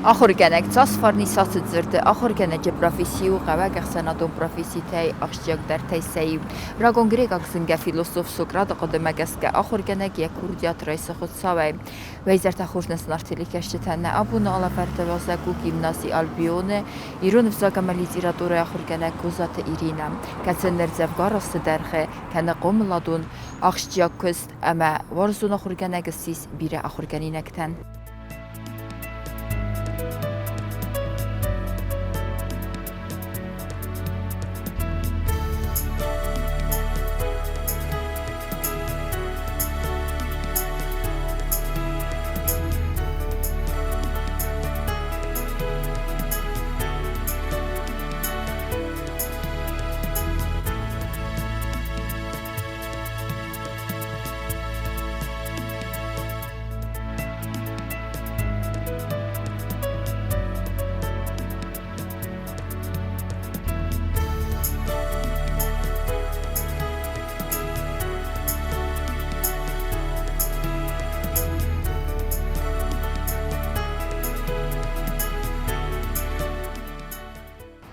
Ахуыргӕнӕг цас фарн ис ацы дзырды? Ахуыргӕнӕджы професси у хъӕуӕг ӕхсӕнадон професситӕй ахсджиагдӕртӕй сӕ иу. Рагон грекъаг зынгӕ философ Сократы хъуыдымӕ гӕсгӕ ахуыргӕнӕг йӕ курдиат райсы Хуыцауӕй. Уӕ хорз нӕ зынаргъ телекӕсджытӕ, нӕ абоны алӕвӕрды уазӕг у гимнази Альбион-ы ирон ӕвзаг ӕмӕ литературӕйы ахуыргӕнӕг Козаты Иринӕ, кӕцы ныр дзӕвгар азты дӕргъы кӕны хъомыладон ахсджиаг куыст ӕмӕ уарзон ахуыргӕнӕг ссис бирӕ ахуыргӕнинӕгтӕн.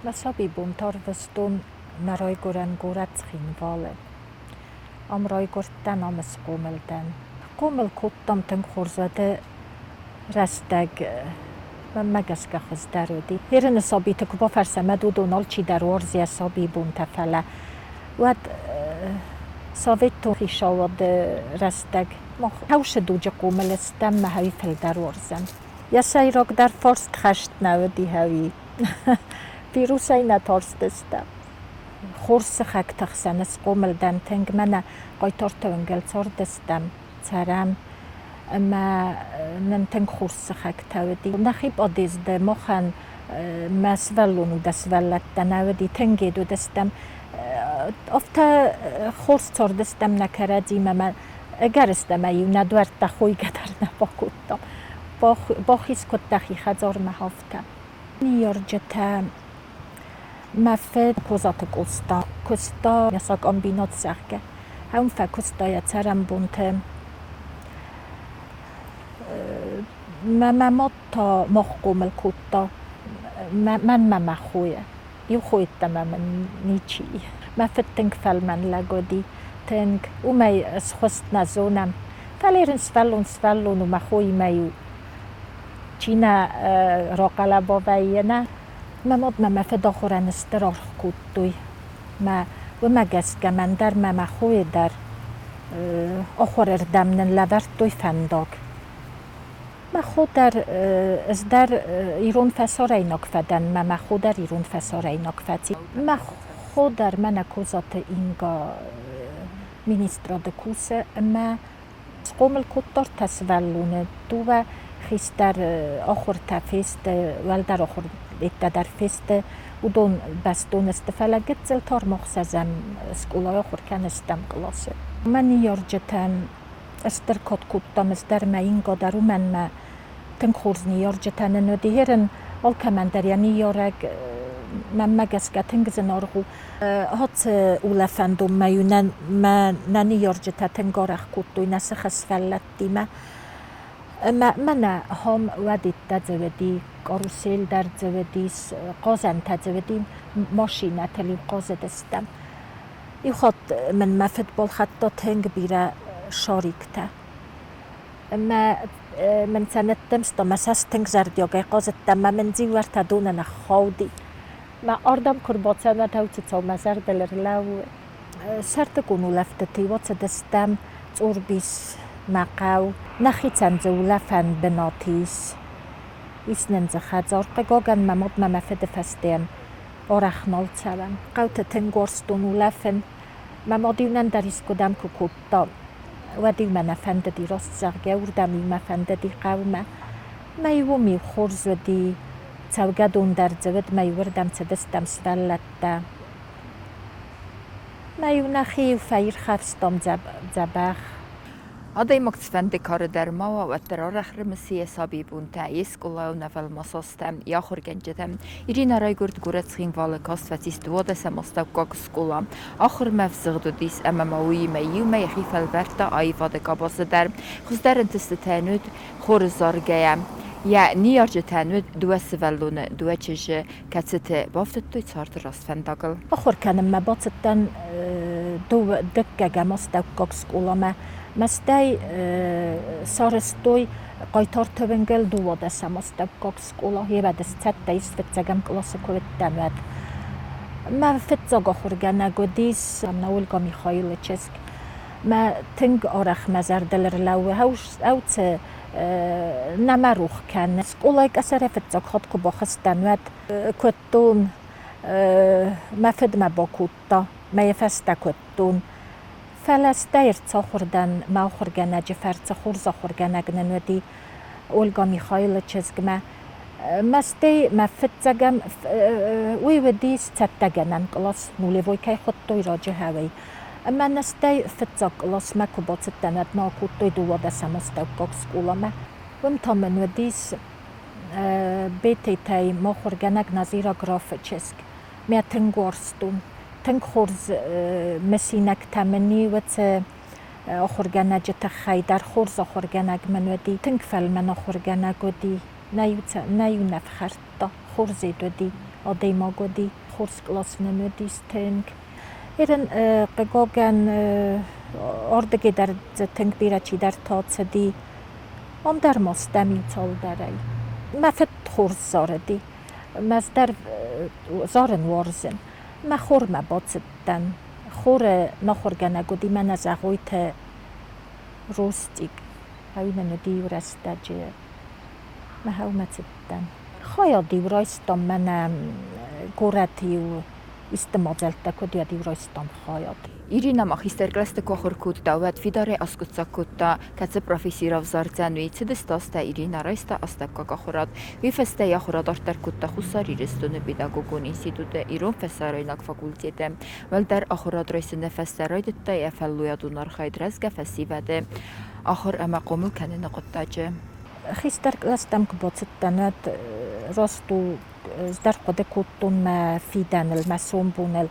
Мӕ сабибонтӕ ӕрвыстон мӕ райгуырӕн горӕт Цхинвалы. Ам райгуырдтӕн, ам схъомыл дӕн. Хъомыл кодтам тынг хорз уӕды рӕстӕг мӕнмӕ гӕсгӕ хуыздӕр уыди. Ерыны сабиты куы бафӕрсӕм, уӕд уыдон алчидӕр уарзы йӕ сабибонтӕ, фӕлӕ уӕд советон хицауады рӕстӕг мах хъӕусы дуджы хъомыл стӕм мӕ хӕуи фылдӕр уарзӕм. Йӕ сӕйрагдӕр фарст хӕст нӕ уыди хӕуи. Вирусӕй нӕ тарстыстӕм. Хорз сыхӕгты хсӕн схъомыл дӕн тынг, мӕнӕ хъайтарты уынгыл цардыстӕм, цӕрӕм ӕмӕ нын тынг хорз сыхӕгтӕ уыди. Нӕхи подъезды махӕн мӕ сывӕллон у, дӕ сывӕллӕттӕ нӕ уыди, тынг ед уыдыстӕм. Афтӕ хорз цардыстӕм нӕ кӕрӕдзимӕ, мӕ ӕгӕрыстӕмӕй-иу нӕ дуӕрттӕ хойгӕ дӕр нӕ бакодтам. Бахиз кодта хи хӕдзармӕ афтӕ. Ныййарджытӕ мӕ фыд Козаты Къоста куыста мясокомбинат, зӕгъгӕ, уым фӕкуыста йӕ цӕрӕнбонты. Мӕ мад та мах хъомыл кодта, мӕнмӕ мӕ хойы. Иу хо йеддӕмӕ мын ничи и. Мӕ фыд тынг фӕлмӕн лӕг уыди, тынг. Уымӕй схуыст нӕ зонӕм. Фӕлӕ йын сывӕллон сывӕллон у, мӕ хоимӕ-иу чи нӕ рахъӕлӕба вӕййы, нӕ. Мӕ мад мӕ мӕ фыдахуырӕн стыр аргъ кодтой. Мӕ уымӕ гӕсгӕ мӕн дӕр мӕ мӕ хойы дӕр ахуырырдӕм нын лӕвӕрдтой фӕндаг. Мӕ хо дӕр, ӕз дӕр ирон фӕсарӕйнаг фӕдӕн, мӕ мӕ хо дӕр ирон фӕсарӕйнаг фӕци. Мӕ хо дӕр мӕнӕ Козаты Инга министрады кусы ӕмӕ схъомыл кодта ӕртӕ сывӕллоны, дыууӕ хистӕр ахуыртӕ фесты, уӕлдӕр ахуырдӕттӕ дӕр фесты, уыдон бӕстон сты, фӕлӕ гыццыл ӕхсӕзӕм скъолайы ахуыр кӕны стӕм къласы. Мӕ ныййарджытӕн стыр кад кодтам ӕз дӕр мӕ Инга дӕр, уымӕн мӕ тынг хорз ныййарджытӕ нын уыди. Ерын алкӕмӕн дӕр йӕ ныййарӕг мӕнмӕ гӕсгӕ тынг зынаргъ у. Ацы улӕфӕндонмӕ-иу мӕ нӕ ныййарджытӕ тынг арӕх кодтой нӕ сыхы сывӕллӕттимӕ. Ӕмӕ мӕнӕ ахӕм уӕдиттӕ дзы уыди, карусель дӕр дзы уыдис, хъазӕнтӕ дзы уыди, машинӕтыл-иу хъазыдыстӕм. Иухатт мын мӕ фыд балхӕдта тынг бирӕ шариктӕ. Ӕмӕ мын сӕ ныддымста, мӕ цӕст тынг зӕрдиагӕй хъазыдтӕн, мӕ мын дзиуӕртӕ донӕн ӕххауди. Мӕ ардӕм куы рбацӕуын, уӕд ӕвцыцау мӕ зӕрдыл ӕрлӕууы. Сӕрдыгон улӕфтыты уацыдыстӕм Цъорбис, мӕ хъӕу. Нӕхицӕн дзы улӕфӕн бынат ис. Ис нын дзы хӕдзар. Хъыгагӕн, мӕ мадмӕ мӕ фыды фӕстейӕн арӕх нал цӕуӕм. Хъӕуты тынг уарзтон улӕфын. Мӕ мад-иу нӕ ӕндӕр искуыдӕм куы кодта, уӕд-иу мӕ нӕ фӕндыди, раст зӕгъгӕ, уырдӕм-иу мӕ фӕндыди хъӕумӕ. Мӕ-иу уым-иу хорз уыди, цӕугӕдон дӕр дзы уыд, мӕ-иу уырдӕм цыдыстӕм сывӕллӕттӕ. Мӕ-иу нӕхи-иу фӕирхӕфстам дзӕбӕх. Адӕймаг цыфӕнды кары дӕр ма уа, уӕддӕр арӕх рымысы йӕ сабибонтӕ, йе скъолайыл нӕфӕлмасастӕ, йӕ ахуыргӕнджытӕ. Иринӕ райгуырд горӕт Цхинвалы, каст фӕцис дыууадӕсӕм астӕуккаг скъола. Ахуырмӕ взыгъд уыдис ӕмӕ ма уыимӕ иумӕ йӕхи фӕлвӕрдта аивады къабазы дӕр. Хуыздӕр ӕнтыстытӕ йын уыд хоры заргӕйӕ. Йӕ ныййарджытӕн уыд дыууӕ сывӕллоны, дыууӕ чызджы, кӕцыты бафтыдтой царды раст фӕндагыл. Ахуыр кӕнынмӕ бацыдтӕн дыккӕгӕм астӕуккаг скъоламӕ. Мӕстӕй сарӕзтой Хъайтарты уынгыл дыууадӕсӕм астӕуккаг скъола. Йе цӕттӕ ис фыццӕгӕм къласы куы уыдтӕн, уӕд. Мӕ фыццаг ахуыргӕнӕг уыдис Ольга Михаилы чызг. Мӕ тынг арӕх мӕ зӕрдыл ӕрлӕууы, ӕуцы нӕ мӕ рох кӕны. Скъолайы къӕсӕрӕй фыццаг хатт куы бахызтӕн, уӕд куыдтон, мӕ фыд мӕ бакодта, мӕ йӕ фӕстӕ куыдтон. Фӕлӕ стӕй ӕрцахуыр дӕн мӕ ахуыргӕнӕджы фӕрцы, хорз ахуыргӕнӕг нын уыди Ольга Михаилы чызгмӕ. Мӕстӕй мӕ фыццагӕм уый уыдис цӕттӕгӕнӕн кълас, нулевой кӕй хуыдтой раджы хӕуӕй. Ӕмӕ нӕ стӕй фыццаг къласмӕ куы бацыдтӕн, уӕд мӕ акодтой дыууадӕсӕм астӕуккаг скъоламӕ. Уым та мын уыдис Бететӕй мӕ ахуыргӕнӕг Назира Графы чызг. Мӕ тынг уарзтон. Тынг хорз мысинӕгтӕ мын и уыцы ахуыргӕнӕджы тыххӕй дӕр. Хорз ахуыргӕнӕг мын уыди, тынг фӕлмӕн ахуыргӕнӕг уыди. Нӕ-иу нӕ фхӕрдта, хорз ед уыди, адӕймаг уыди, хорз кълас нын уыдис тынг. Ирын хъыгагӕн ардыгӕй дӕр дзы тынг бирӕ чидӕртӕ ацыди. Ам дӕр ма стӕм иу цалдӕрӕй. Мӕ фыд хорз зарыди. Мӕ дӕр зарын уарзын. Мӕ хормӕ бацыдтӕн. Хоры ахуыргӕнӕг уыди мӕнӕ Зӕгъойты Ростик. Ӕви нын уыди иу рӕстӕджы. Мӕ хъӕумӕ цыдтӕн. Хайад-иу райстам мӕнӕ горӕты-иу исты мадзӕлттӕ куыд, уӕд-иу райстам хайад. Ирина ма хистӕр кълӕсты куы ахуыр кодта, уӕд фидарӕй аскъуыддзаг кодта, кӕцы професси равзардзӕн, уый. Цыдысты Ирина райста астӕуккаг ахуырад. Уый фӕстӕ йӕ ахуыр адарддӕр кодта Хуссар Ирыстоны педагогон институты ирон фӕсарӕйнаг факультеты. Уӕлдӕр ахуырад райсыны фӕстӕ райдыдта йӕ фӕллойадон архайд рӕзгӕ фӕсивӕды ахуыр ӕмӕ хъомыл кӕныны хъуыддаджы. Хистӕр кълӕстӕм куы бацыдтӕн, уӕд раст у, ӕз дӕр хъуыды кодтон мӕ фидӕныл, мӕ сомбоныл.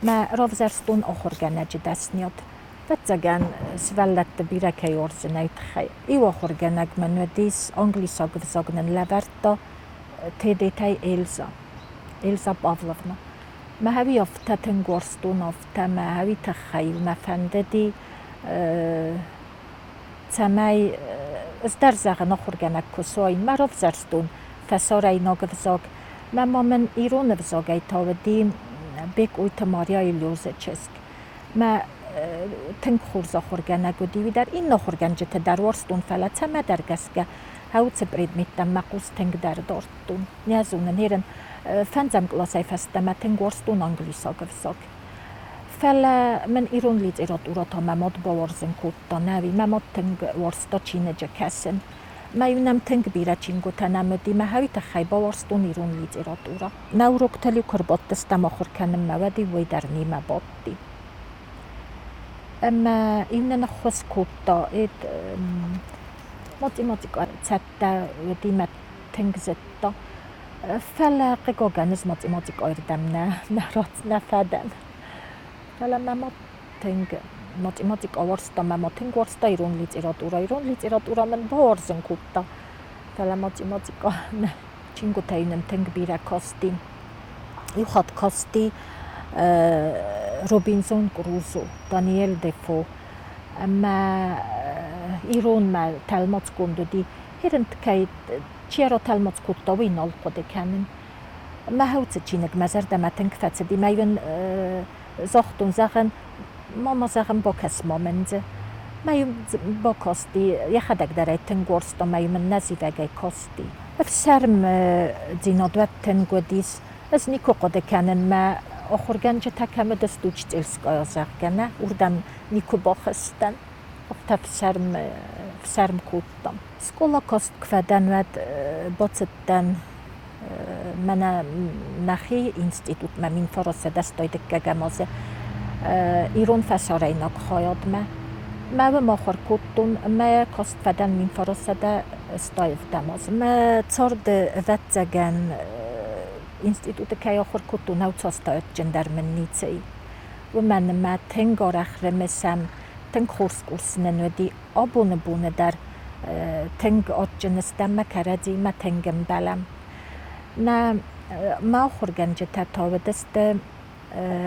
Мӕ равзӕрстон ахуыргӕнӕджы дӕсниад. Ӕвӕццӕгӕн, сывӕллӕтты бирӕ кӕй уарзын, уый тыххӕй. Иу ахуыргӕнӕг мын уыдис, англисаг ӕвзаг нын лӕвӕрдта Тедетӕй Эльза, Эльза Павловна. Мӕ уый афтӕ тынг уарзтон, афтӕ мӕ уый тыххӕй мӕ фӕндыди, цӕмӕй ӕз дӕр зӕгъын ахуыргӕнӕг куы суаин, мӕ равзӕрстон фӕсарӕйнаг ӕвзаг. Мӕ ма мын ирон ӕвзагӕй та уыди Бекъойты Марияйы Лёзы чызг. Мӕ тынг хорз ахуыргӕнӕг уыди уый дӕр. Иннӕ ахуыргӕнджыты дӕр уарзтон, фӕлӕ цӕмӕдӕр гӕсгӕ уыцы предметтӕм мӕ хъус тынгдӕр дардтон. Нӕ зонын, ерын фӕндзӕм къласӕй фӕстӕмӕ тынг уарзтон англисаг ӕвзаг. Фӕлӕ мын ирон литературӕ та мӕ мад бауарзын кодта, нӕуи мӕ мад тынг уарзта чиныджы кӕсын. Мӕ-иу нӕм тынг бирӕ чингуытӕ нӕм уыди, мӕ уый тыххӕй бауарзтон ирон литературӕ. Нӕ уроктыл-иу куы ӕрбадтыстӕм ахуыр кӕнынмӕ, уӕд-иу уый дӕр немӕ бадти. Ӕмӕ-иу нын ӕххуыс кодта, математикӕ цӕттӕ уыди мӕ тынг зыдта. Фӕлӕ, хъыгагӕн, ӕз математикӕйы рдӕм нӕ фӕдӕн. Фӕлӕ мӕ мад тынг математикӕ уарзта, мӕ мад тынг уарзта ирон литературӕ. Ирон литературӕ мын бауарзын кодта, фӕлӕ математикӕ нӕ. Чингуытӕй нын тынг бирӕ касти. Иу хатт касти Робинзон Крузо, Даниэль Дефо ӕмӕ иронмӕ тӕлмацгонд уыди. Хирынткӕй чи ратӕлмац кодта, уый нал хъуыды кӕнын. Мӕ уыцы чиныг мӕ зӕрдӕмӕ тынг фӕцыди. Мӕ йын загътон, зӕгъын, мама, зӕгъын, бакӕс-ма мын дзы. Мӕ йын бакасти, йӕхӕдӕг дӕр ӕй тынг уарзта, мӕ йын нӕзивӕгӕй касти. Ӕфсӕрмдзинад уӕд тынг уыдис. Ӕз никуы хъуыды кӕнын, мӕ ахуыргӕнджытӕ кӕм уыдысты, Учительская, зӕгъгӕ, нӕ, уырдӕм никуы бахызтӕн. Афтӕ ӕфсӕрм кодтам. Скъола каст куы фӕдӕн, уӕд бацыдтӕн мӕнӕ нӕхи институтмӕ 1982 азы ирон фӕсарӕйнаг хайадмӕ. Мӕ уым ахуыр кодтон ӕмӕ каст фӕдӕн 1987 азы. Мӕ царды, ӕвӕццӕгӕн, институты кӕй ахуыр кодтон, нӕу цастаӕдджындӕр мын ницы и. Уымӕн ӕмӕ тынг арӕх рымысӕм, тынг хорз курс нын уыди абоны боны дӕр. Тынг адджын стӕм мӕ кӕрӕдзимӕ тынг ӕмбӕлӕм. Нӕ мӕ ахуыргӕнджытӕ та уыдысты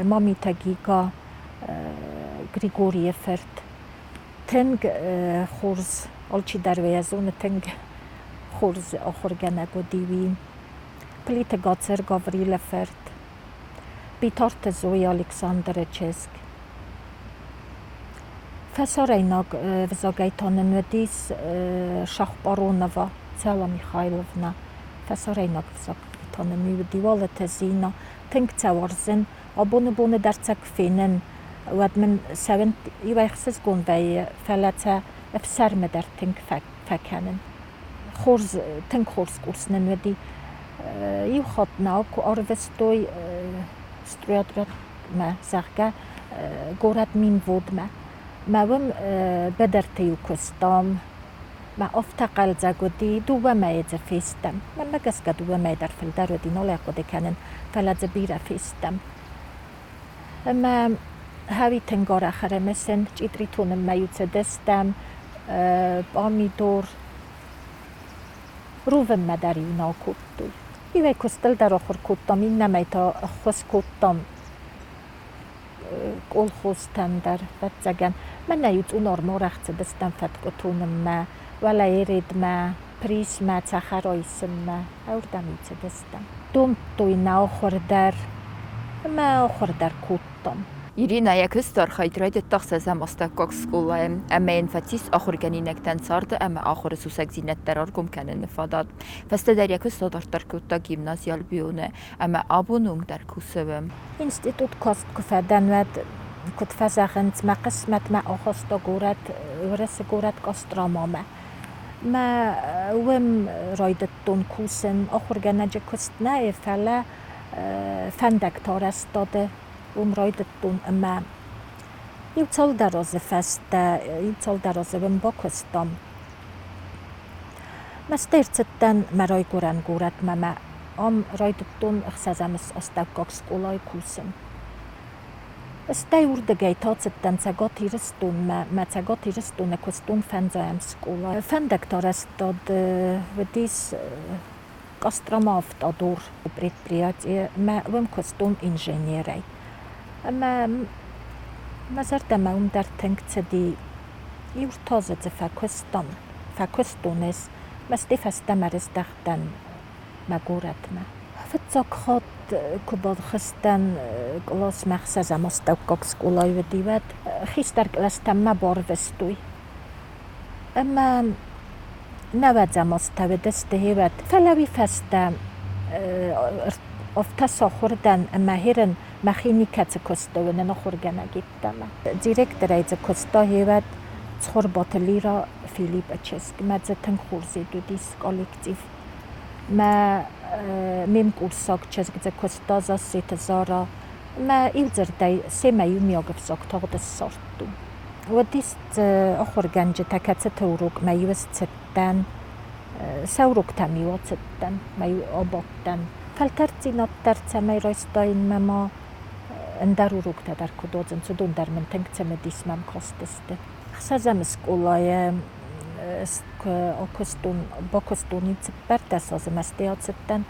Мамиты Гига, Григорийы фырт. Тынг хорз, алчидӕр уӕ зоны, тынг хорз ахуыргӕнӕг уыди уый. Плиты Гацыр Гаврилы фырт, Битарты Зоя Александры чызг. Фӕсарӕйнаг ӕвзагӕй та нын уыдис Шахпаронова Цӕла Михайловна. Фӕсарӕйнаг ӕвзагӕй та нын уыди Уалыты Зина. Тынг цӕ уарзын. Абоны боны дӕр цӕ куы фенын, уӕд мын цӕуын иу ӕхсызгон вӕййы, фӕлӕ цӕ ӕфсӕрмы дӕр тынг фӕкӕнын. Хорз, тынг хорз курс нын уыди. Иу хатт нӕ куы арвыстой стройотрядмӕ, зӕгъгӕ, горӕт Минводмӕ. Мӕ уым быдырты-иу куыстам. Мӕ афтӕ хъӕлдзӕг уыди, дыууӕ мӕйы дзы фестӕм. Мӕнмӕ гӕсгӕ дыууӕ мӕйы дӕр фылдӕр уыди, нал ӕй хъуыды кӕнын, фӕлӕ дзы бирӕ фестӕм. Ӕмӕ хауи тынг арӕх ӕрымысын, чъитъри тонынмӕ-иу цыдыстӕм, пъамидор рувынмӕ дӕр-иу нал кодтой. Иуӕй куыстыл дӕр ахуыр кодтам, иннӕмӕй та ӕххуыс кодтам колхозтӕн дӕр, ӕвӕццӕгӕн. Мӕнӕ-иу цъунармӕ арӕх цыдыстӕм фӕткъуы тонынмӕ, уӕлӕ Ередмӕ, Присмӕ, цӕхӕра исынмӕ, ӕрдӕм-иу цыдыстӕм. Домдтой нӕ ахуыр дӕр ӕмӕ ахуыр дӕр кодтам. Иринӕ йӕ куысты архайд райдыдта ӕхсӕзӕм астӕуккаг скъолайы ӕмӕ йын фӕцис ахуыргӕнинӕгтӕн царды ӕмӕ ахуыры сусӕгдзинӕдтӕ раргом кӕныны фадат. Фӕстӕдӕр йӕ куыст адарддӕр кодта гимнази Альбионы ӕмӕ абоны онг дӕр кусы. Институт каст куы фӕдӕн, уӕд куыд фӕзӕгъынц, мӕ хъысмӕт мӕ ахаста горӕт, Уӕрӕсе горӕт Костромамӕ. Мӕ уым райдыдтон кусын, ахуыргӕнӕджы куыст нӕ, фӕлӕ фӕндӕгты арӕзтады уым райдыдтон ӕмӕ иу цалдӕр азы фӕстӕ, иу цалдӕр азы уым бакуыстам. Мӕстӕй ӕрцыдтӕн мӕ райгуырӕн горӕтмӕ мӕ ам райдыдтон ӕхсӕзӕм астӕуккаг скъолайы кусын. Стӕй уырдыгӕй та цыдтӕн Цӕгат Ирыстонмӕ, мӕ Цӕгат Ирыстоны куыстон фӕндзайӕм скъола. Фӕндӕгты арӕзтад уыдис Кострома автодор предприятие мӕ уым куыстон инженерӕй. Ӕмӕ мӕ зӕрдӕмӕ уым дӕр тынг цыди. Иу ртазы дзы фӕкуыстон, фӕкуыстон ӕз, мӕ стӕй фӕстӕмӕ рыздӕхтӕн мӕ горӕтмӕ. Фыццаг хатт куы бахызтӕн къласмӕ ӕхсӕзӕм астӕуккаг скъолайы уыди, уӕд хистӕр кълӕстӕм мӕ барвыстой. Ӕмӕ нӕуӕдзӕм азтӕ уыдысты гъеуӕд. Фӕлӕ уый фӕстӕ афтӕ сахуыр дӕн ӕмӕ херын мӕхи никӕцы куысты уынын ахуыргӕнӕг йеддӕмӕ. Директорӕй дзы куыста гъеуӕд Цхуырбаты Лира Филиппы чызг. Мӕ дзы тынг хорз уыдис коллектив. Мӕ ме мкъурсаг чызг дзы куыста Зассеты Зара. Мӕ иудзырдӕй семӕ иумиаг ӕвзаг тагъд ссардтон. Уыдис дзы ахуыргӕнджытӕ, кӕцыты урокмӕ-иу ӕз цыдтӕн, сӕ уроктӕм-иу ацыдтӕн, мӕ-иу абадтӕн. Фӕлтӕрддзинад дӕр цӕмӕй райстаин мӕ ма ӕндӕр уроктӕ дӕр куыд уадзынц, уыдон дӕр мын тынг цымыдис мӕм кастысты. Ӕхсӕзӕм скъолайы куы акуыстон, бакуыстон иу цыппӕрдӕс азы мӕстӕй ацыдтӕн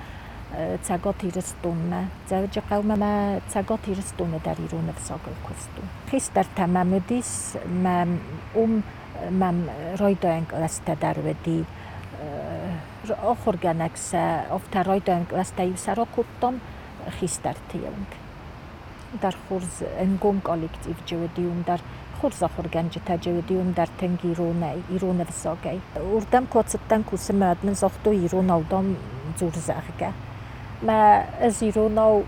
Цӕгат Ирыстонмӕ, Дзӕуджыхъӕумӕ мӕ Цӕгат Ирыстоны дӕр ирон ӕвзагыл куыстон. Хистӕртӕ мӕм уыдис, мӕ уым мӕм райдайӕн кълӕстӕ дӕр уыди. Ахуыргӕнӕг сӕ афтӕ райдайӕн кълӕстӕ-иу сӕ ракодтам хистӕрты онг. Дӕр хорз ӕнгом коллектив джы уыди, уым дӕр хорз ахуыргӕнджытӕ джы уыди, уым дӕр тынг иронӕй, ирон ӕвзагӕй. Уырдӕм куы ацыдтӕн кусынмӕ, уӕд мын загътой иронау, дам, дзур, зӕгъгӕ. Мӕ ӕз иронау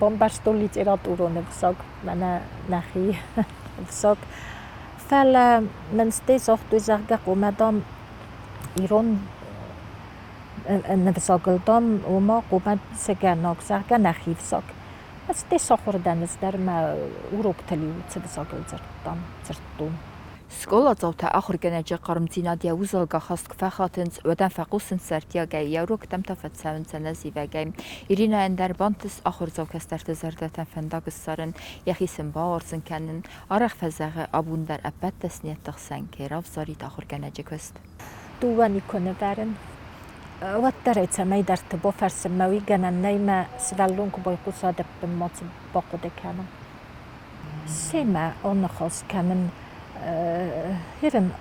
бамбӕрстон литературон ӕвзаг, мӕнӕ нӕхи ӕвзаг. Фӕлӕ мын стӕй загътой, зӕгъгӕ, хъуамӕ, дам, ирон ӕвзагыл, дам, ома хъуамӕ цыгӕнаг, зӕгъгӕ, нӕхи ӕвзаг. Ӕз сахуыр дӕн ӕз дӕр мӕ уроктыл-иу цы ӕвзагыл дзырдтам, дзырдтон. Скъоладзаутӕ ахуыргӕнӕджы хъармдзинад йӕ узӕлгӕ ахаст куы фӕхатынц, уӕд ӕм фӕхъусынц зӕрдиагӕй, йӕ уроктӕм та фӕцӕуынц ӕнӕзивӕгӕй. Иринӕйӕн дӕр бантыст ахуырдзау кӕстӕрты зӕрдӕтӕм фӕндаг ссарын, йӕхи сын бауарзын кӕнын. Арӕх фӕзӕгъы, абон дӕр ӕппӕт дӕсныйӕдты хсӕн кӕй равзарид ахуыргӕнӕджы куыст. Дыууӕ никуы нывӕрын. Уӕддӕр ӕй цӕмӕйдӕрты бафӕрсын мӕ уый гӕнӕн нӕй, мӕ сывӕллон куы байхъуса, дӕппын мацы бахъуыды кӕнон. Семӕ аныхас кӕнын ерын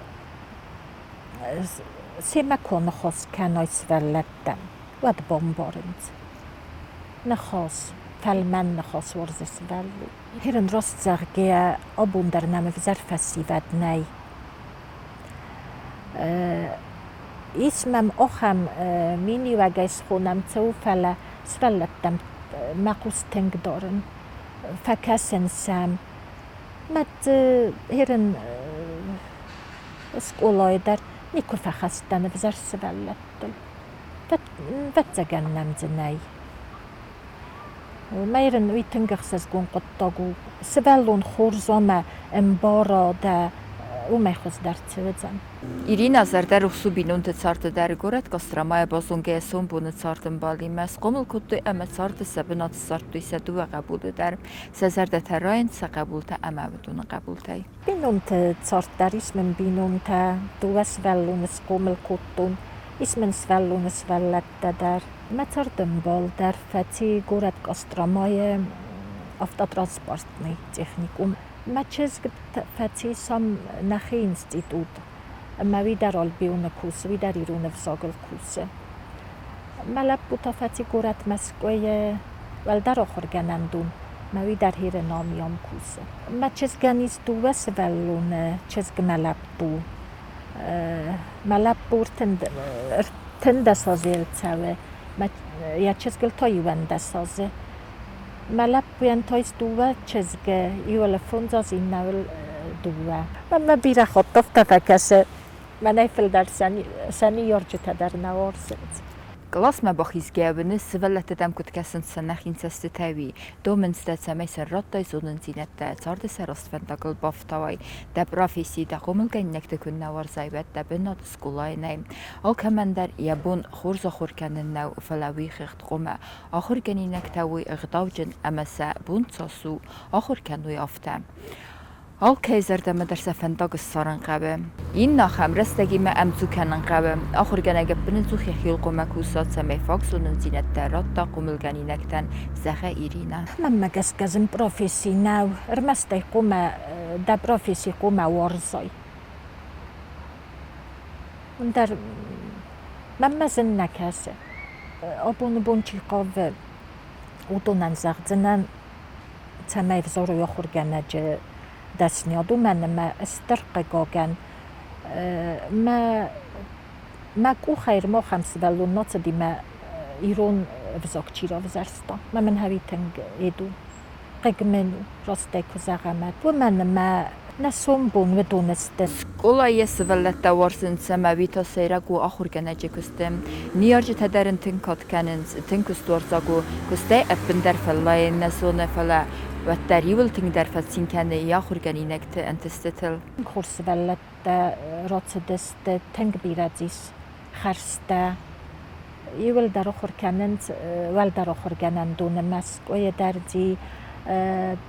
семӕ куы аныхас кӕнай сывӕллӕттӕн, уӕд бамбарынц. Ныхас, фӕлмӕн ныхас уарзы сывӕллон. Ерын раст зӕгъгӕйӕ, абон дӕр нӕм ӕвзӕр фӕсивӕд нӕй. Ис мӕм ахӕм миниуӕгӕй схонӕм цӕуы, фӕлӕ сывӕллӕттӕм мӕ хъус тынг дарын. Фӕкӕсын сӕм. Мӕ ерын скъолайы дӕр никуы фӕхӕст дӕн ӕвзӕр сывӕллӕттыл. Ӕвӕццӕгӕн нӕм дзы нӕй. Мӕ ерын уый тынг ӕхсызгон хъуыддаг у. Сывӕллон хорз ӕмӕ ӕмбара дӕ, уымӕй хуыздӕр цы уыдзӕн. Ирина зӕрдӕрухс у бинонты царды дӕр. Горӕт Костромайы базонгӕ сомбоны цардӕмбалимӕ схъомыл кодтой ӕмӕ царды сӕ бынат ссардтой сӕ дыууӕ хъӕбулы дӕр. Сӕ зӕрдӕтӕ райынц сӕ хъӕбултӕ ӕмӕ уыдоны хъӕбултӕй. Бинонты цард дӕр ис мын бинонтӕ, дыууӕ сывӕллоны схъомыл кодтон, ис мын сывӕллоны сывӕллӕттӕ дӕр. Мӕ цардӕмбал дӕр фӕци горӕт Костромайы автотранспортный техникум. Мӕ чызг фӕци сам нӕхи институт ӕмӕ уый дӕр Альбионы кусы, уый дӕр ирон ӕвзагыл кусы. Мӕ лӕппу та фӕци горӕт Мӕскуыйы уӕлдӕр ахуыргӕнӕндон, мӕ уый дӕр хиры намиам кусы. Мӕ чызгӕн ис дыууӕ сывӕллоны, чызг мӕ лӕппу. Мӕ лӕппу ӕртындӕс азы цӕуы, йӕ чызгыл та иуӕндӕс азы. Мӕ лӕппуйӕн та ис дыууӕ чызгы, иуыл фондз азы, иннӕуыл дыууӕ. Мӕнмӕ бирӕ хатт афтӕ фӕкӕсы, мӕнӕй фылдӕр сӕ ныййарджытӕ дӕр нӕ уарзынц. Къласмӕ бахизгӕ уыны, сывӕллӕттӕ дӕм куыд кӕсынц сӕ нӕхин цӕстытӕй, уый. Домынц дӕ, цӕмӕй сын радтай зонындзинӕдтӕ, царды сӕ раст фӕндагыл бафтауай. Дӕ професси, дӕ хъомылгӕнинӕгты куыннӕ уарзай, уӕд дӕ бынат скъолайы нӕй. Алкӕмӕн дӕр йӕ бон хорз ахуыр кӕнын нӕу, фӕлӕ уый хыгъд хъуамӕ ахуыргӕнинӕгтӕ уой ӕгъдауджын ӕмӕ сӕ бон цас у, ахуыр кӕной афтӕ. Алкӕй зӕрдӕмӕ дӕр сӕ фӕндаг ссарын хъӕуы. Иннӕ ахӕм рӕстӕгимӕ ӕмдзу кӕнын хъӕуы. Ахуыргӕнӕг ӕппынӕдзух йӕхиуыл хъуамӕ куса, цӕмӕй фаг зонындзинӕдтӕ радта хъомылгӕнинӕгтӕн, зӕгъы Иринӕ. Мӕнмӕ гӕсгӕ зын професси нӕу, ӕрмӕст ӕй хъуамӕ дӕ професси хъуамӕ уарзай. Ӕндӕр мӕнмӕ зын нӕ кӕсы. Абоны бон чи хъавы, уыдонӕн зӕгъдзынӕн, цӕмӕй взорой ахуыргӕнӕджы дӕсниад, уымӕн ӕмӕ стыр хъыгагӕн мӕ мӕ къухӕй ӕрмахӕм сывӕллон нацыди мӕ ирон ӕвзаг чи равзӕрста. Мӕ мын хӕуи тынг ед у. Хъыг мын у, растӕй куы зӕгъӕм, уымӕн ӕмӕ нӕ сомбон уыдон сты. Скъолайы сывӕллӕттӕ уарзынц ӕмӕ уый та сӕйраг у ахуыргӕнӕджы куысты. Ныййарджытӕ дӕр ын тынг кад кӕнынц, тынг куыстуарзаг у, куыстӕй ӕппындӕр фӕллайын нӕ зоны, фӕлӕ уӕддӕр иуыл тынгдӕр фӕцин кӕны йӕ ахуыргӕнинӕгты ӕнтыстытыл. Хорз сывӕллӕттӕ рацыдысты, тынг бирӕ дзы ис хӕрзтӕ. Иуылдӕр ахуыр кӕнынц уӕлдӕр ахуыргӕнӕндоны Мӕскуыйы дӕр дзы,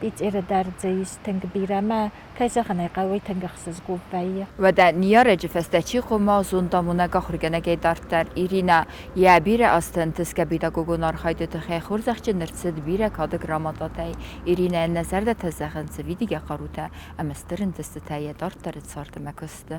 Питеры дӕр дзы ис тынг бирӕ ӕмӕ, кӕй зӕгъын ӕй хъӕуы, тынг ӕхсызгон вӕййы. Уӕдӕ ныййарӕджы фӕстӕ чи хъуамӕ зондамонӕг ахуыргӕнӕгӕй дарддӕр Иринӕ йӕ бирӕ азты ӕнтысгӕ педагогон архайды тыххӕй хорзӕхджын ӕрцыд бирӕ кады грамотатӕй. Иринӕйӕн нӕ зӕрдӕтӕ зӕгъынц видигӕ хъарутӕ ӕмӕ стыр ӕнтыстытӕ йӕ дарддӕры царды ӕмӕ куысты.